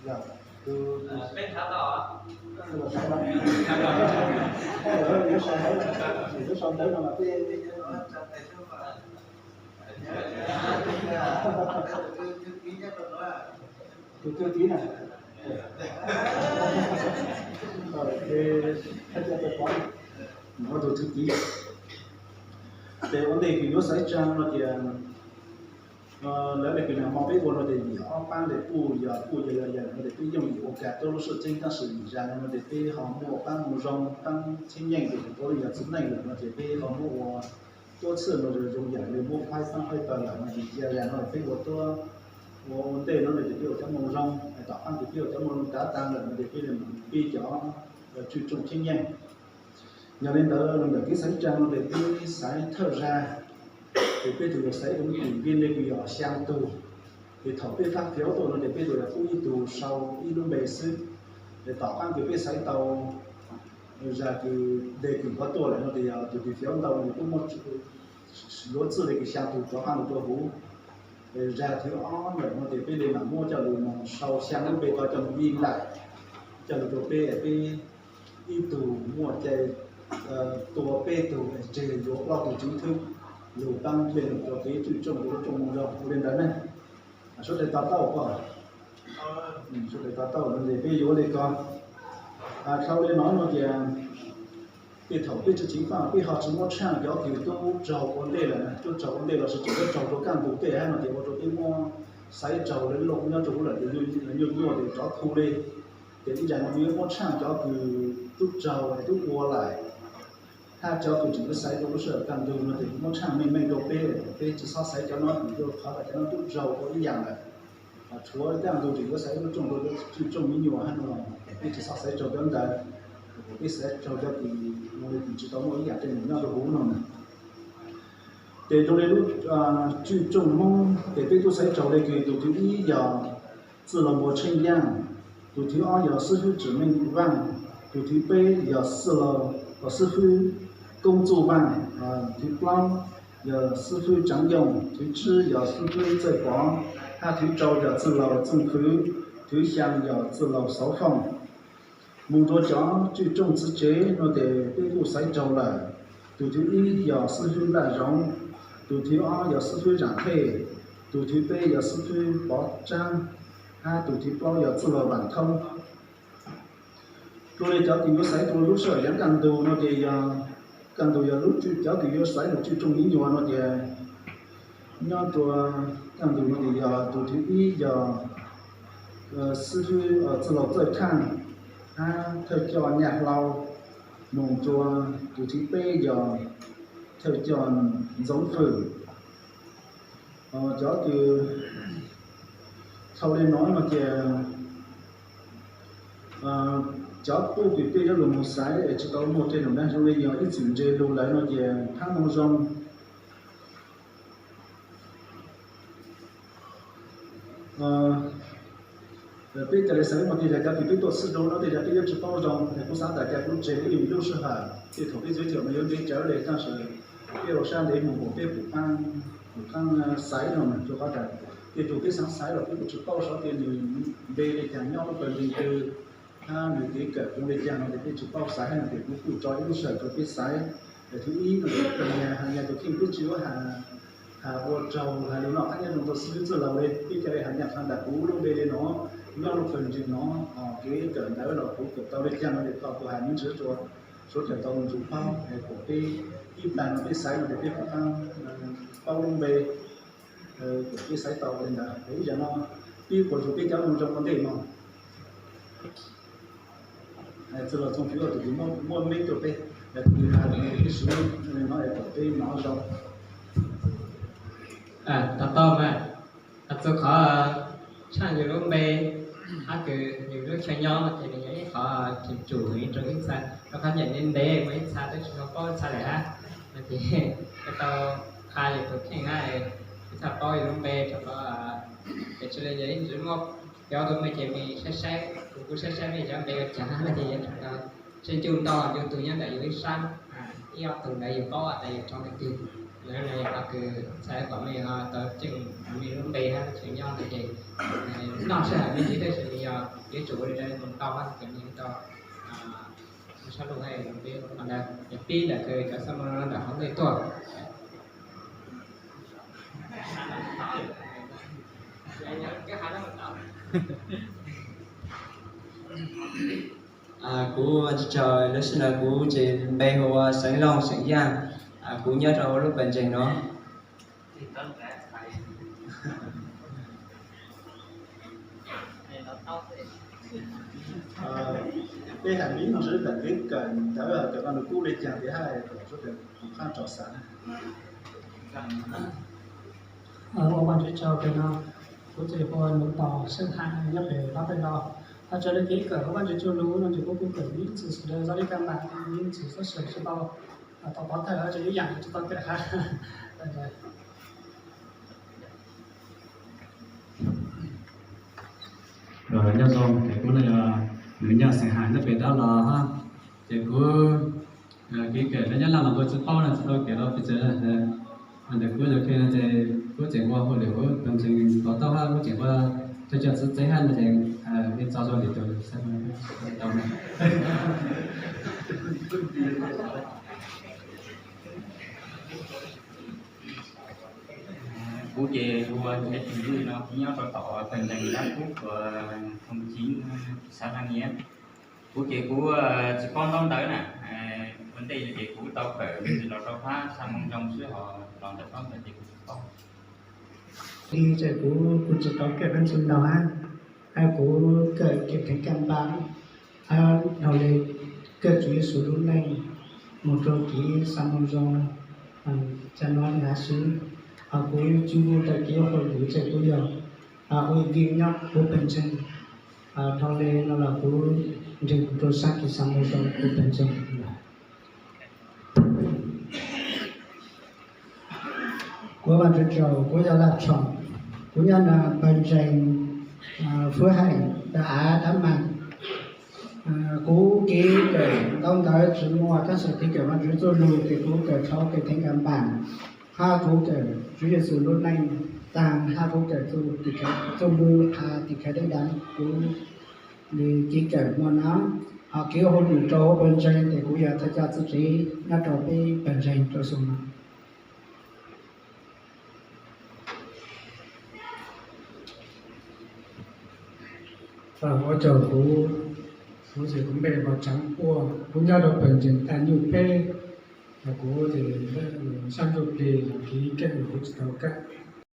Peb thav tau, yuav sau ntawv no mas peb, tus thư ký na, tus thư ký, ces ua ntej kws yuav xaiv tsaa no tias lawv le kws nag hmo peb ua no tias yim ob paab le puj yog puj yog yog yawm no tias peb yooj yim ua kag tuab lub sij hawm ceeb, tab sis yim zag no no tias peb ho muaj paab moo zoo, paab txhiab nyeej, tus tus tau yog txiv neej lawm no tias peb ho muab ua tuab txhij no zoo yam le muab faib paab faib pawg lawm no ces cia zag no peb ua tuab, ua ua ntej no no ces peb ua cov moo zoo, tom qaab ces peb ua cov moo zoo tav taag lawm no ces peb le pib cov tswj tsooj txhiab nyeej. Yog le ntawd ntawm kev xaiv tsaa no ces peb xaiv thawj zag, ces peb tug yuav xaiv ua ib tug ntiaj teb kws yog xyaa tug, ces thaum peb fab fiav tuaj no ces peb tug yuav pub ib tug sau ib lub npe xwb. Ces tom qaab kws peb xaiv tau zag kws nte kws qhuav tuaj lawm no ces yog tus kws fiav ntau no ces peb muab yuav txwj le kws xyaa tug rov qaab lug rua huv. Zag thib ob lawm no ces peb le mam muab coj lug moog sau xyaa lub npe ko coj moog ib laim, coj lug rua peb, peb ib tug muaj cai tua peb tug, tseg yuav plaub tug tswv thwb lug paab nplej lug rua kev tswj tsooj rua lub tsooj moo zoo ua le ntawd ne. Suav dlawg to taub koj, suav dlawg to taub no ces peb yuav le ko. Dhau le no no ces tej thaum peb tsi tseev faaj peb ho tsi muab tshaaj cov kws tub raug ua ntej lawm, tub raug ua ntej lossis tseem tub raug rua kaj ntug tej hab no ces ua rua peb muab xaiv raug lawv loo nyob rua huv lawm ces nyuaj nyuaj ces rov khu le. Ces ib zag no yuav muab tshaaj cov kws tub raug tub ua lawm, hab cov kws tseem yuav xaiv rua lub sij hawm kaj ntug no ces muab tshaaj meej meej rua peb, peb tsi xob xaiv cov no vim rua qhov tas cov no tub raug ua ib yaam lawm. Tshuav kaj ntug tseem yuav xaiv lub rooj rua tswj tsooj me nyuam hab no, peb tsi xob xaiv raug cov ntawd, peb xaiv raug cov kws ua le kws tsi tau muaj ib yaam tej num nyob rua huv no na. Ces zoo le lub tswj tsooj Moob ces peb tub xaiv raug le kws tus thib ib yog txwj laug Npua Tsheej Yaaj, tus thib ob yog xib fwb Tsim Meej Vaaj, tus thib peb yog txwj laug, xib fwb Koob Txuj Vaaj, thib plaub yog xib fwb Tsaav Yooj, thib tsib yog xib fwb Txawj Pov, hab thib rau yog txwj laug Txooj Fwv, thib xyaa yog txwj laug Xauv Fooj. Moog rua cov tswj tsooj txiv tsev no ces peb kuj xaiv raug lawm. Tus thib ib yog xib fwb Nplaj Zoov, tus thib ob yog xib fwb Zaam Thej, tus thib peb yog xib fwb Pov Tsaab, hab tus thib plaub yog txwj laug Vaam Thoob. Dlua le cov kws yuav xaiv rua lub sij hawm yaav kaj ntug no ces yog, kaj ntug yog lub, cov kws yuav xaiv lug tswj tsooj me nyuam no ces nyob rua kaj ntug no ces yog tus thib ib yog xib fwb txwj laug Txawj Khaaj, hab thawj coj Nyaj Hlau, moog rua tus thib peb yog thawj coj Ntxoov Fwm. Cov kws dhau le no no ces cov tub kws peb yuav lug moog xaiv es tsi tau muaj tej num nab zoo le yog ib txwm ntse lug lawm no ces hab moog zoo. Peb ca le xaiv muaj tej zag cov kws peb tuaj txhij rua no tej zag peb yuav tsi paub zoo es kuv xaav tas ca kuv tseg ib lub sij hawm tej thaum peb txwv caum mas yuav ntev tsawv le tab sis peb ua sab ntev moog kuas peb pum qaab, pum qaab xaiv no mas rua qhov tas tej tug peb xaav xaiv los peb kuj tsi paub xyov tias nws npe le caag nyob lub pawg ntseeg twg, hab nws kev kawm zoo le caag no ces peb tsi paub xaiv hab no ces kuv kuj tso ib lub sij hawm rua peb xaiv. Thib ib no ces has nyag tus kheej peb tsi yuav has ua raug has lug noj qab nyob zoo rua xib fwb txwj laug le, peb ca le has nyag qha tas kuv lub npe le no nyob lub pawg ntseeg no, kev kawm ntawv los kuv kawm tau le caag no ces tau kuv has me ntsis rua suav dlawg tau ntsib paub kuas peb ib plag no peb xaiv no ces peb pum qaab paub lub npe, kuas peb xaiv tau le ntawd. Ib zag no pib kuas rua peb cov moo zoo ua ntej no. Txwj laug Txooj Fwv ua tus kws muab meb rua peb, tus kws has le no peb sib nub le no es kom peb nov zoo. Tau tau mas, txug qhov tshaaj yug lub npe, hab kws yug lub chaw nyob ces nws yog ib qhov cheem tsum rua ib txha, rua qhov nyeem le ntev muaj ib txha twb tsi tau paub ib txha le hab, no ces tau qha yug tus kheej hab, ib txha paub yug lub npe rua qhov es tsi le yog ib ntsis muaj cov tus me ces me saib saib, kuv kuj saib saib mej cov npe ua caag no ces yog rua qhov seb ncu ntau ncu tug nyob ntawm yug ib sab, ib ob tug ntawd yug paub tas yug rua nqe twg. Qhov kws txhais kom mej ho tau tseem mej lub npe hab tseem nyob no ces noj sij hawm me ntsis tab sis yog yuav tsum ua li rau mej mus tau hab kom mej tau sab lug hab peb ntawd pib ntawm kws cov xab mos zoo ntawm hauv ntej tuaj. Kuv ua tsaug, lub sij hawm no kuv ces npe hu ua Xeev Looj xeem Yaj, kuv nyob rau lub pawg ntseeg no. Peb hais ib ntsis ntawm kev kawm ntawv cov no nws kub li cas thiab hais kom sawv daws kuj tau xav. Ua Vajtswv tsaug, ntawm no kuv ces hu ua Nuv Tos Xeeb Hais nyob pem Vab Pej Los. Raws li kev kawm hauv Vajtswv txuj lug no ces kuv kuj kawm ib txwm sawv daws zaj li kab npam, ib txwm xab sawm tsis tau tau pov thawj, tsis ib yam tsis tau kawm hab. Nyob zoo, ces kuv no yog Nuv Nyaj Xeem Hais nyob pem Dab Los hab. Ces kuv kev kawm nyob Nyab Laj los kuv tsis paub no tsis tau kawm los pes tsawg. Ntawm kuv yog kawm no ces kuv tseem ua hauj lwm ua pawg ntseeg tau tau hab kuv tseem ua thawj coj txwv txev hab no ces li txog zoo li tus tau na. Kuv ces hu ua Yuav Tus Ywj no, kuv nyob rau tom pawg ntseeg Dab Kub uas Thoo Civ, xav Dab Niav. Kuv ces kuv tsis paub ntaub ntawv na, ua ntej ces kuv tau kawm me ntsis los rau phab xa moo zoo xwb, ho los ntawm ntaub ntawv ces kuv tsis paub. Li ces kuv kuj tsis tau kawm me ntsis ntau hab, kuv kawm kev theev kam npam, dhau li kawm Tswv Yexus lub neej mus rau kev xa moo zoo, cov no li hab xwb. Ho kuv tsis muaj tau kev ua hauj lwm ces kuv yog ua viv nyob huv pawg ntseeg. Dhau li no los kuv nrhiav kuv rau sab kev xa moo zoo huv pawg ntseeg. Kuv Vajtswv tsaug, kuv yog Laj Tshoom, kuv nyob nram pawg ntseeg Fwb Haim, dab av dab mas. Kuv kev kawm ntaub ntawv tsis muaj, tab sis kev kawm Vajtswv txuj lug ces kuv kawm dhau kev theev kam npam, hab kuv kawm Tswv Yexus lub neej taag, hab kuv kawm txuj lug qha tim khawv deb dav, kuv li kev kawm muaj no. Ho kev ua hauj lwm rau huv pawg ntseeg ces kuv yog thawj coj txwv tsev nyob rau peb pawg ntseeg rau xyoo no. Ua tsaug, kuv, kuv ces kuv npe hu ua Tsaav Puaj, kuv nyob rau pawg ntseeg Thaaj Nyuj Pheb. Kuv ces sab ntsuj plig los kev kawm kuv tsis tau kawm,